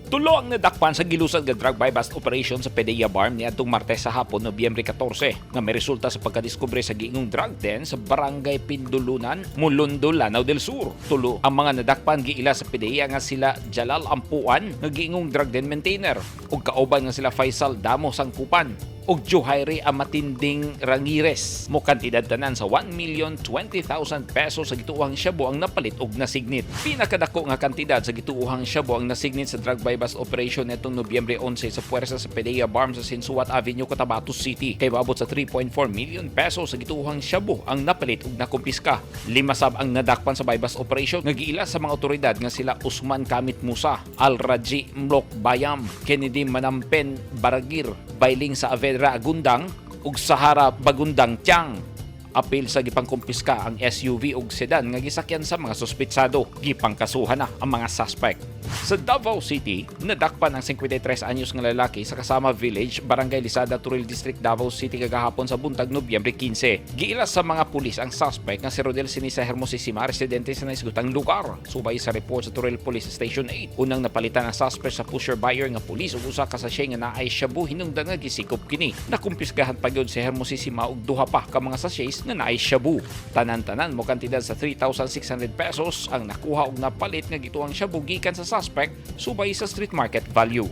Tulo ang nadakpan sa gilusad nga drug buy bust operation sa PDEA BARMM niadtong Martes sa hapon, Nobyembre 14, nga may resulta sa pagkadiskubre sa giingong drug den sa Barangay Pindulunan, Mulundo, Lanao del Sur. Tulo ang mga nadakpan, giila sa PDEA nga sila Jalal Ampuan nga giingong drug den maintainer ug kauban nga sila Faisal Damo Sangkupan ug Juhairi Amatinding Rangires. Mo kantidad tanan sa 1,020,000 pesos sa gituohang shabu ang napalit og nasignit. Pinakadako nga kantidad sa gituohang shabu ang nasignit sa drug buy bust operation netong Nobyembre 11 sa puwersa sa PDEA BARMM sa Sinsuat Avenue, Cotabato City. Kay moabot sa 3.4 million pesos sa gituohang shabu ang napalit ug nakumpiska. Lima sab ang nadakpan sa buy bust operation nga giila sa mga otoridad nga sila Usman Kamit Musa, Al Raji Mlok Bayam, Kennedy Manampen Baragir, Bailing sa Avedra Agundang ug Sahara Bagundang Tiang. Apil sa gipangkumpiska ang SUV ug sedan nga gisakyan sa mga suspetsado. Gipangkasuhan na ang mga suspect. Sa Davao City, nadakpan ang 53 anyos nga lalaki sa Kasama Village, Barangay Lisada, Toril District, Davao City kagahapon sa buntag, Nobyembre 15. Giila sa mga pulis ang suspect nga si Rodel Sinisa Hermosisima, residente sa naisgutang lugar. Subay sa report sa Toril Police Station 8, unang napalitan ang suspect sa pusher buyer nga pulis ug usa ka sachet nga naay shabu hinungdan nga gisikop kini. Nakumpiskahan pa gyud si Hermosisima og duha pa ka mga sachets nga naay shabu. Tanan-tanan mo kantidad sa 3,600 pesos ang nakuha og napalit nga gituohang shabu gikan sa suspect subay sa street market value.